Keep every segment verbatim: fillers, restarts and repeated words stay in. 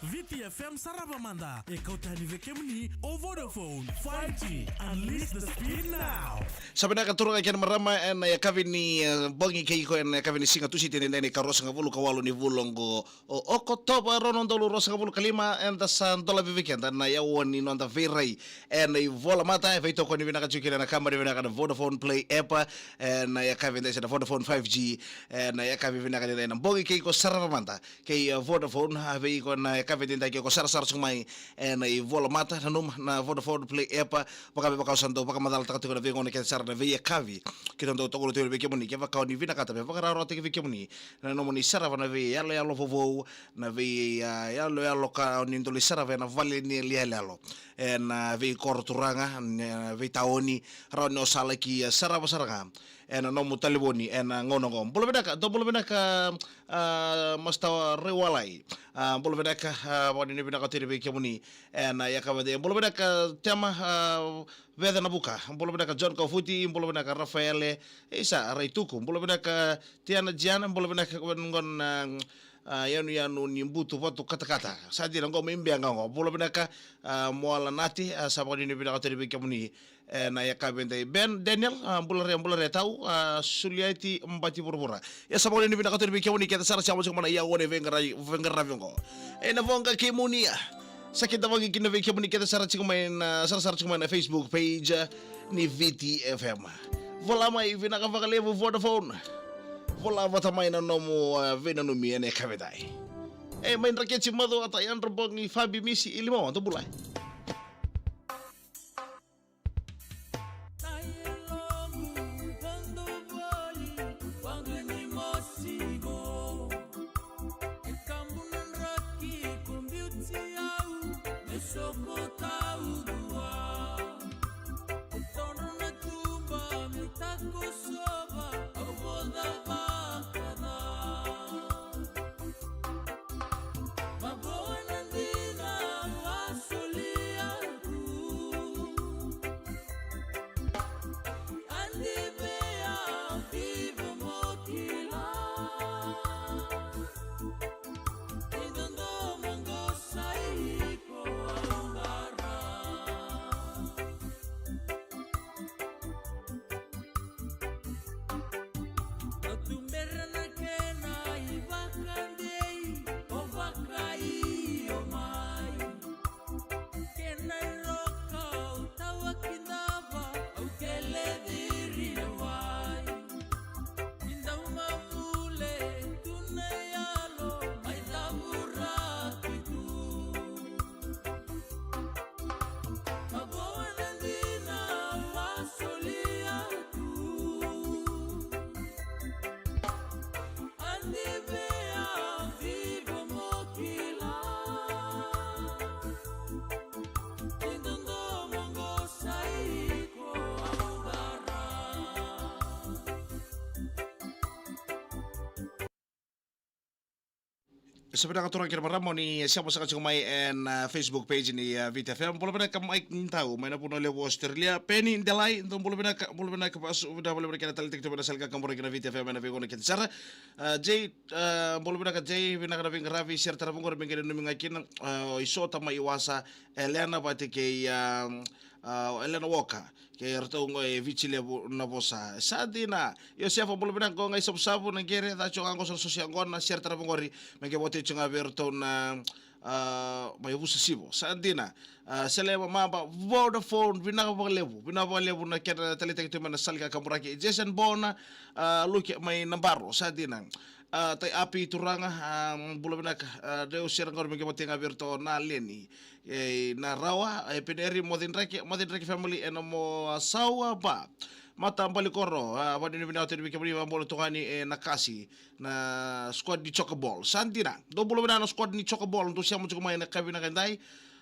Viti F M sarava mada, e kauta yani vei kemuni o Vodafone five G. Unleash the speed now. Sa vinaka turaga kei na marama, ena yakavi ni, eh, bogi kei iko ena yakavi ni siga Tusiti edaidai na ikaruasagavulu ka walu ni vula oqo o Okotova, rua na udolu ruasagavulu ka lima, eda sa dolavi vei keda na yawa ni noda veirai ena ivolamata. E veitokoni vinaka tiko kina na kabani vinaka na Vodafone Play app ena yakavi edaidai, se na Vodafone five G ena yakavi vinaka edaidai, na bogi kei iko sarava mada. Kei, uh, Vodafone, uh, vei iko na yakavi edaidai, ke ko sarasara tiko mai ena ivolamata, nanuma na Vodafone Play app, vaka me vaka au sa dau vakamacalataka tiko na veigauna kece sara na veiyakavi keitou dau tokona tiko vei kemuni, kevaka o ni vinakata me vakarawarawataki vei kemuni na nomuni sarava na veiyaloyalo vovou, na vei, uh, yaloyalo ka o ni dau lai sarava ena vale ni yaloyalo, ena veikoro turaga, na veitaoni, rawa ni o sa laki, uh, sarava sara ga ena nomu talevoni ena gauna oqo. Bula vinaka, dou bula vinaka, a, Master Raiwalai. A, bula vinaka, a, vakanuinui vinaka tale vei kemuni ena yakavi edaidai. Bula vinaka Tema, a, Vece Navuka. Bula vinaka John Kaufuti, bula vinaka Rafaele, isa Raituku. Bula vinaka Tiana Jiana, bula vinaka vei na gone, a, a, yanuyanu ni Butu Vatu Katakata. Sa dina oqo mai Beqa oqo. Bula vinaka, a, Moala Nati, a, sa vakanuinui vinaka tale vei kemuni ena yakavi edaidai. Ben Daniel, a, bula re, bula re tau, a, Suliaiti Bati Vuravura. Ia sa vakanuinui vinaka tale vei kemuni kece sara sa yawa tiko mai na yawa ni veiqara-, veiqaravi oqo. Ena voqa kemuni, a, sa kidavaki kina vei kemuni kece sara tiko mai na, sarasara tiko mai na Facebook page, a, ni Viti F M. Vola mai, vinaka vakalevu Vodafone. Vola vata mai na nomu, a, veinanumi ena yakavi edaidai. E, mai Draketi, Macuata, Yadra, Bogi, Fabi, Misi, Ilimoa, dou bula. Sa vinaka turaga kei na marama ni sema saka tiko mai ena, a, Facebook page ni, a, Viti F M. Bula vinaka Mike Ntau mai na vanua levu Australia. Peni Delai, dou bula vinaka, bula vinaka vasu, vinaka bula vinaka kei na taleitaki tu mai na sala ni kaburaki na Viti F M ena veigauna kece sara. A, Jay, a, bula vinaka Jay, vinaka na veiqaravi, Sera Taravu qori me qai nanumi ga kina, a, o Isota mai Wasa, Elena vata kei, a, a, Elena Walker. Kei ratou qo e Viti Levu na vosa. Sa dina. Iosefa, bula vinaka qo qai Savusavu, na qere, ca tiko ga qo sa na soso yaqona, Sera Taravu qori, me qai vata tiko ga vei ratou na, a, mai Vusa Sivo. Sa dina. A, Selema Maba, Vodafone, vinaka vakalevu. Vinaka vakalevu na kena taleitaki tu mai na sala ni kaburaki. Jason Bona, a, Luke mai Nabaro. Sa dina. A, Tai Api turaga, a, bula vinaka, a, deu sera qori me qai vata ga vei ratou na Leni. E, na Rawa, e, Pineri, Moce Dreke, Moce Dreke family, e na mo, a, Sawa Ba. Mata Balikoro, a, vakanuinui vinaka tu yani vei kemuni, vakabula tokani e Nakasi, na squad ni Chocoball. Sa dina, dou bula vinaka na squad ni Chocoball, dou sema tiko mai ena yakavi vinaka edai.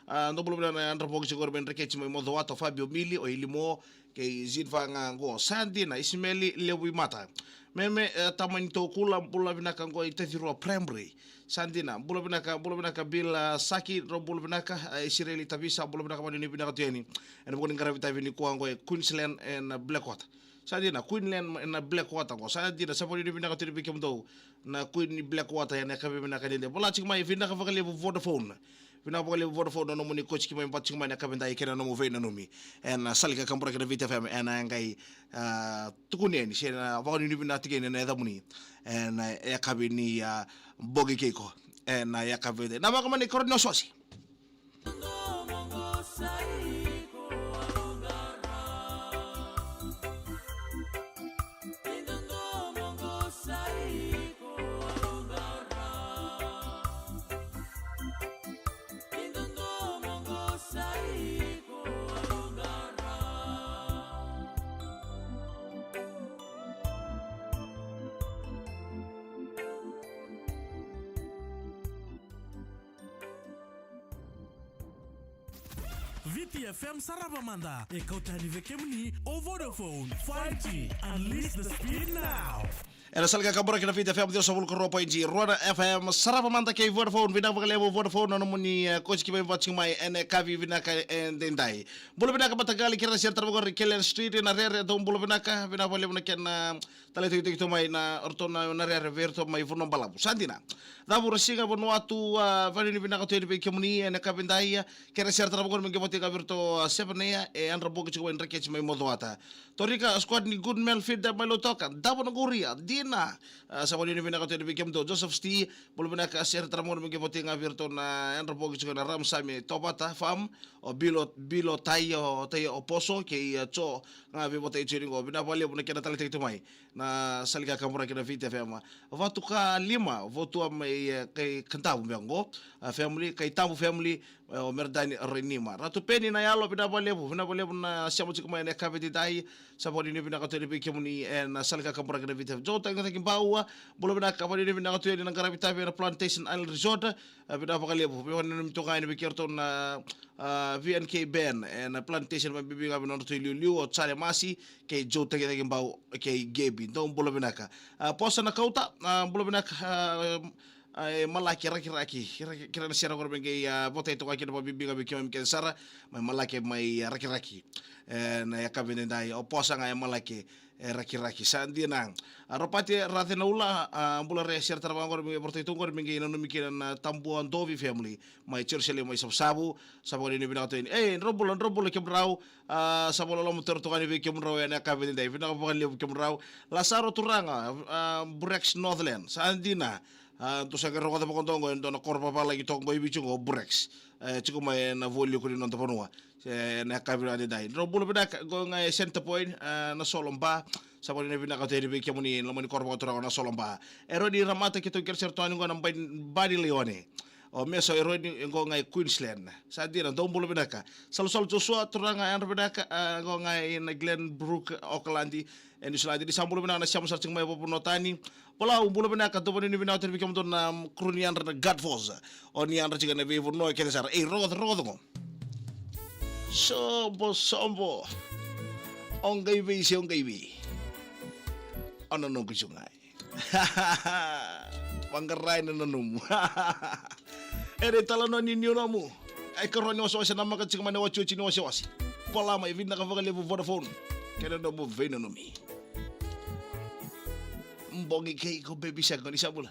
A, dou bula vinaka na yadra bogi tiko mai Dreketi mai Mocoata, o Fabio Mili, o Ilimo, kei Zinfa ga qo. Sa dina, Isimeli Levuimata. Meme, e, tama ni Tokula, bula vinaka qo i Tacirua Primary. Sa dina, bula vinaka, bula vinaka Bill, a, Saki, drau bula vinaka, a, Isireli Tavisa, bula vinaka, vakanuinui vinaka tu yani. Ena vuku ni qaravi tavi nikua qo e Queensland ena Blackwater. Sa dina, Queensland ena Blackwater qo. Sa dina, sa vakanuinui vinaka tu yani vei kemudou na Queen ni Blackwater ena yakavi vinaka edai. Vola tiko mai, vinaka vakalevu Vodafone. Vinaka vakalevu Vodafone na nomuni kauti tiko mai, vata tiko mai ena yakavi edai kei na nomu veinanumi. Ena sala ni kakaburaki na Viti F M, ena qai, a, tukuni yani, se na vakanuinui vinaka tiko yani ena yacamuni. Ena yakavi ni, a, bogi keiko. Ena yakavi edai. Na vakamani karua ni wasewase. Viti F M sarava mada, e kauta yani vei kemuni o Vodafone five G. Unleash the speed now. Ena sala ni kakaburaki na Viti F M, ciwasagavulu ka rua point rua na F M, sarava mada kei Vodafone. Vinaka vakalevu Vodafone na nomuni, e, kauti tiko mai, vata tiko mai ena yakavi vinaka edaidai. Bula vinaka mataqali kei ira na sere tarava qori Kelen Street ena Rere, dou bula vinaka, vinaka vakalevu na kena taleitaki tu mai na, o ratou na, na Rere vei ratou mai Vanua Balavu. Sa dina. Cavura Siga Vanuatu, a, vakanuinui vinaka tu yani vei kemuni ena yakavi edai, a, kei ira na sere tarava qori me qai vata ga vei ratou, a, Seven Air, e yadra bogi tiko mai Dreketi mai Mocoata. Torika, a, squad ni Good Mel Feed mai Lautoka, davo na qori, a, dina. A, sa vakanuinui vinaka tu yani vei kemudou, Joseph Sti, bula vinaka, sere tarava qori me qai vata ga vei ratou na yadra bogi tiko na Ramasami Tovata Farm, o Bilo, Bilo Tai, o Tai o Poso, kei, a, Jo, ga vei vata i Joni qo, vinaka vakalevu na kena taleitaki tu mai. Na sala ni kakaburaki na Viti F M. Vatu ka lima, Votua mai, e, kai Kadavu me qo, a, family, kai Tabu family, e, o Meredani Renima. Ratu Peni na yalo, vinaka vakalevu, vinaka vakalevu na sema tiko mai ena yakavi edaidai, sa vakanuinui vinaka tu yani vei kemuni ena sala ni kakaburaki na Viti F M. Joe Tagicaki Baua, bula vinaka, vakanuinui vinaka tu yani na qaravi tavi ena Plantation Island Resort, a, vinaka vakalevu, vei vakanuinui tu ga yani vei kei ratou na, a, V N K Band, ena Plantation mai bibi ga vei nodratou iliuliu, o Charlie Masi, kei Joe Tagicaki Bau, kei Gaby, dou bula vinaka. A, Posa na Kauta, a, bula vinaka, a, a, e Malake Rakiraki, kei ira na sere qori me qai, a, votai toka kina vakabibi ga vei keimami kece sara, mai Malake mai, a, Rakiraki. E, na yakavi edaidai, o Posa ga e Malake, e Rakiraki. Sa dina. A, Ropati Racenaula, a, bula re sere tarava qori me votai toka qori me qai nanumi kina na Tabua Dovi family. Mai Jerusalem, mai Savusavu, sa vakanuinui vinaka tu yani. E, drau bula, drau bula kemudrau, a, sa vakaloloma tu toka yani vei kemudrau ena yakavi edaidai, vinaka vakalevu kemudrau. Lasaro Turaga, a, Burex Northland, sa dina. A, dou sa qai rogoca vakadua qo, e dua na koro vavalagi toka qo i Viti qo, Burex. E, tiko mai ena vualiku ni noda vanua. E, na yakavi edaidai. Drau bula vinaka, qo ga e Centrepoint, a, na Solo Bar. Sa vakanuinui vinaka tu yani vei kemuni na loma ni koro vakaturaga na Solo Bar. Eroni Ramata keitou kere sere tu yani qo na Bai-, Bani Leone. O Meso Eroni, e qo ga e Queensland. Sa dina, dou bula vinaka. Salusalu Joshua, turaga yadra vinaka, a, qo ga ina Glenbrook, Auckland, e New Zealand. Ni sa bula vinaka na sema sara tiko mai vakavanua tani. Palau, bula vinaka, dou vakanuinui vinaka tu yani vei kemudou na, mm, kuru ni yadra na Guard Force. O ni yadra tiko ena veivanua kece sara. Ei, rogoca, rogoca qo. Sobo, sobo. O qai vei se o qai vei. O na noqu tiko ga. Vaqarai na nomu. E rei tala no ni niu nomu. Ai karua ni wasewase, namaka tiko mai na watiwati ni wasewase. Vola mai, vinaka vakalevu Vodafone. Kei na nomu veinanumi. Bogi keiko, baby shark, ni sa bula.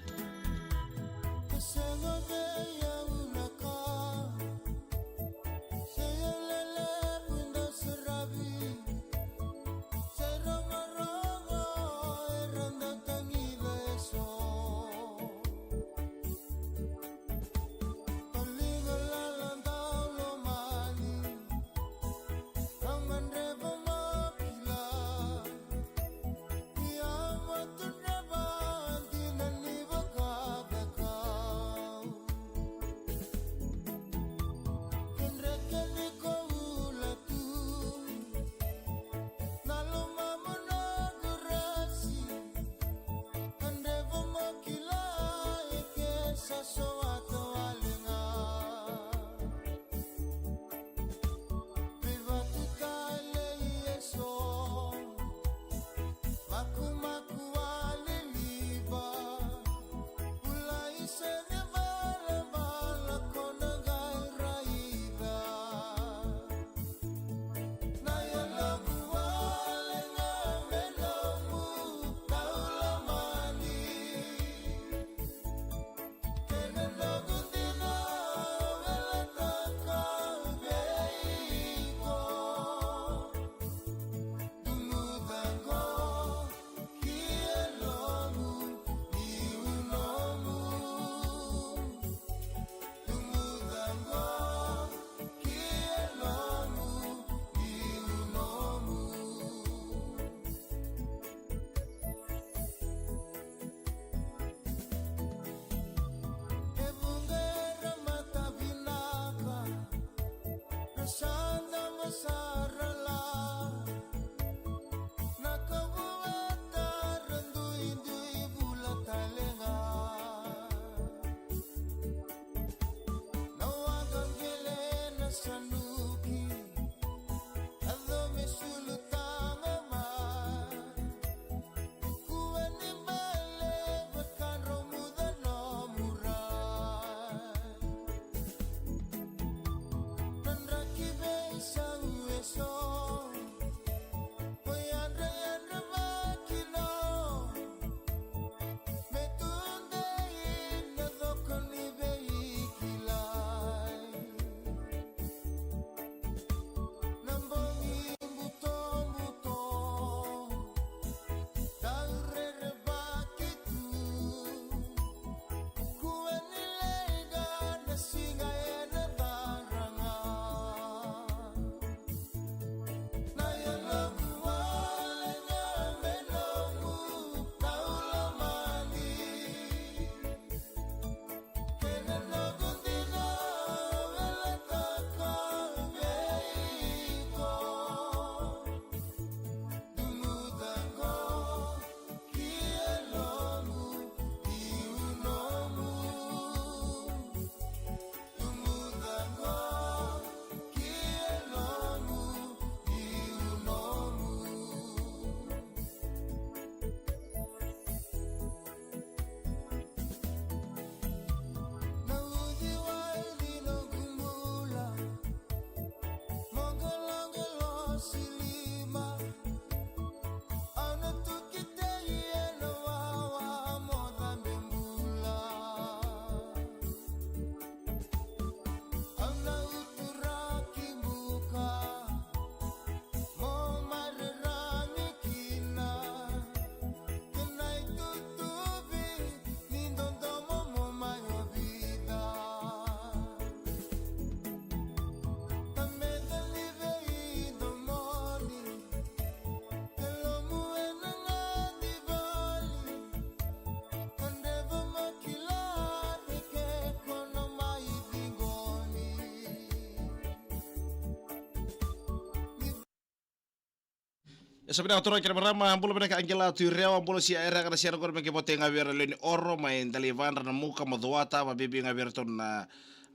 E sa vinaka turaga kei na marama, bula vinaka Angela Tuirewa, bula si a era ga na sera qori me ke vote ga vei ira lewe ni Oro, mai Dalaivadra, Namuka, Macuata, vabibi ga vei iratou na,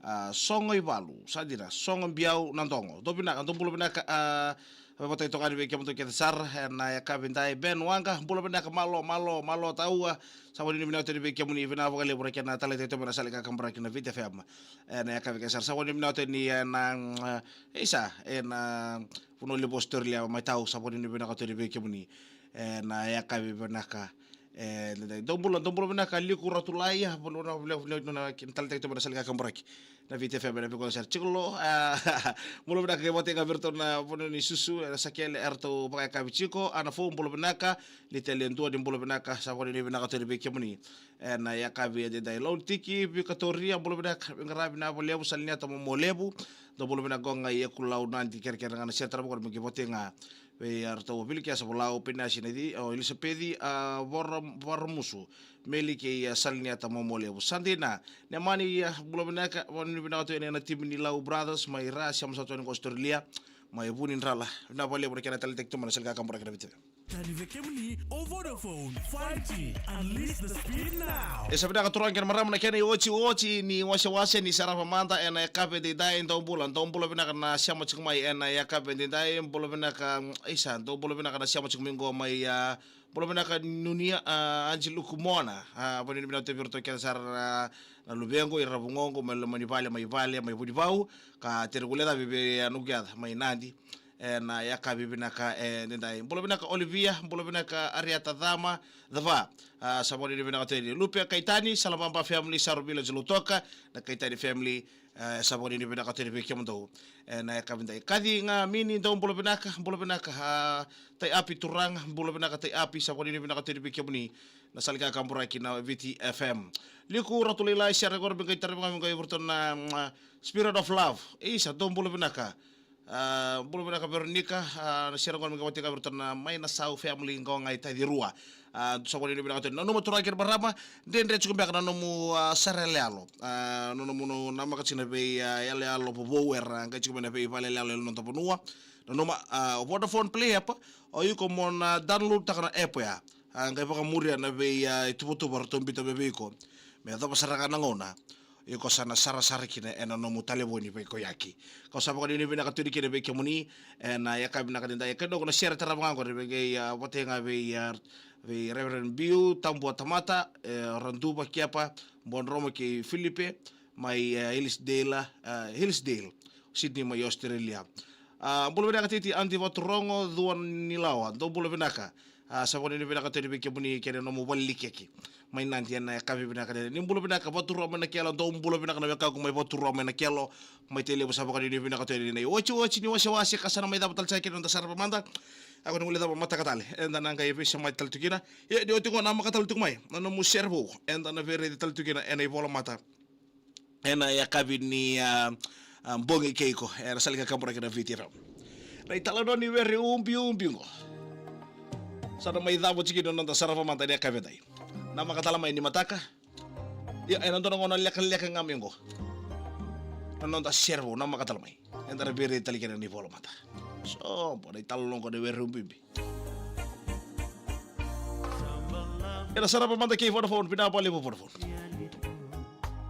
a, Sogo i Valu, sa dina, Sogo Biau, Nadogo. Dou vinaka, dou bula vinaka, a, vata i tokani vei kemudou kece sara, e, na yakavi dai, Ben Waqa, bula vinaka, malo, malo, malo taua, sa vakanuinui vinaka tale vei kemuni, vinaka vakalevu na kena taleitaki tu mai na sala ni kakaburaki na Viti F M. E, na yakavi kece sara, sa vakanuinui vinaka tale ni, e, na, mm, e, isa, e, na, Vanua levu Australia mai tau, sa vakanuinui vinaka tale vei kemuni. E, na yakavi vinaka. E, dou bula, dou bula vinaka Liku Ratulaia, bula vinaka, bula vinaka, na taleitaki tu mai na sala ni kakaburaki na Viti F M, na viko sara. Tiko lo, a, bula vinaka kei vata ga vei iratou na vanua ni susu, e, na Sakele, eratou vakayakavi tiko, Ana Fou, bula vinaka, Little Dua, ni bula vinaka, sa vakanuinui vinaka tale vei kemuni. E, na yakavi edaidai, Launitiki Vikatoria, bula vinaka, veiqaravi na Valevu, Saliniata Momolevu, dou bula vinaka qo ga i Ekulau, Nadi, kerekere ga na sera tarava qori me ke vote ga vei iratou o Vilikesa Volau, Penasi Nadi, o Elisapeci, a, Vara-, Varamusu, Meli kei, a, Saliniata Momolevu. Sa dina, Nemani, a, bula vinaka, vakanuinui vinaka tu ena timi ni Lau Brothers, mai Ra, sema sa tu ena Australia, mai Vunidrala, vinaka vakalevu na kena taleitaki tu mai na sala ni kakaburaki na Viti. Tani vei kemuni o Vodafone five G. Unleash the speed now. E sa vinaka turaga kei na marama na kena iotioti ni wasewase ni sarava mada ena yakavi edaidai, dou bula, dou bula vinaka na sema tiko mai ena yakavi edaidai, bula vinaka, mm, isa, dou bula vinaka na sema tiko mai qo mai, a, bula vinaka Nunia, a, Anji Lukumona, a, vakanuinui vinaka tale vei iratou kece sara, a, na luvequ, ira vugoqu, mai loma ni vale, mai vale, mai Vunivau, ka tere kule cavi vei, a, noqu yaca, mai Nadi. Ena yakavi vinaka edaidai. Bula vinaka Olivia, bula vinaka Ariata Cama, Cava. A, sa vakanuinui vinaka tale. Lupe Kaitani, Salababa family, Saru Village, Lautoka, na Kaitani family, e, sa vakanuinui vinaka tale vei kemudou. Ena yakavi dai. Kaci ga Mini, dou bula vinaka, bula vinaka, a, Tai Api turaga, bula vinaka Tai Api, sa vakanuinui vinaka tale vei kemuni. Na sala ni kakaburaki na Viti F M. Liku Ratulailai, sera qori me qai tara ga me qai vei iratou na, mm, Spirit of Love. Isa, dou bula vinaka. A, bula vinaka Veronica, a, na sera qo me qai vata ga vei iratou na mai na Sau family qo ga i Tacirua. A, sa vakanuinui vinaka tale. Nanuma turaga kei na marama, dredre tiko beka na nomu, a, sara yaloyalo. A, na nomu, na namaka tiko na vei, a, yaloyalo vovou era qai tiko mai na veivakalewelewe ena noda vanua. Nanuma, a, o Vodafone Play App, o iko mo na download taka na app ya. A, qai vakamuria na vei, a, ituvatuva ratou biuta mai vei iko. Me yacova sara ga na gauna iko sa na sarasara kina ena nomu talevoni veikoyaki. Kau sa vakanuinui vinaka tu yani kina vei kemuni ena yakavi vinaka edaidai. Kei noqu na sere tarava ga qori vei, a, vata ga vei, a, vei Reverend Biu Tabua Tamata, e, Raduva Kepa Bodromo kei Filipe mai, e, Hillsdale, e, Hillsdale, Sydney mai Australia. A, bula vinaka Titi, Adi Vaturogo, Cua ni Lawa, dou bula vinaka. A, sa vakanuinui vinaka tu yani vei kemuni kei na nomu valenikeke mai Nadi ena yakavi vinaka edaidai. Ni bula vinaka Vaturogo mai Nakelo, dou bula vinaka na wekaqu mai Vaturogo mai Nakelo, mai Tailevu, sa vakanuinui vinaka tu yani na iotioti ni wasewase ka sa na mai cava tale sara kina na noda sarava mada. Ia ni guilecava mataka tale, eda na qai veisemati tale tu kina. Ia ni oti qo, namaka tale tiko mai na nomu sere vou, eda na veiraici tale tu kina ena ivolamata. Ena yakavi ni, a, a, bogi kei iko, ena sala ni kakaburaki na Viti F M. Na italanoa ni were ubiubi qo. Sa na mai cava tiko kina na noda sarava mada ena yakavi edaidai. Namaka tale mai ni mataka. Ia, ena dua na gauna lekaleka ga mai qo. Na noda sere vou, namaka tale mai. Eda na veiraici tale kina ena ivolamata. Sobo, na italanoa qo na were ubiubi. Ena sarava mada kei Vodafone, vinaka vakalevu Vodafone.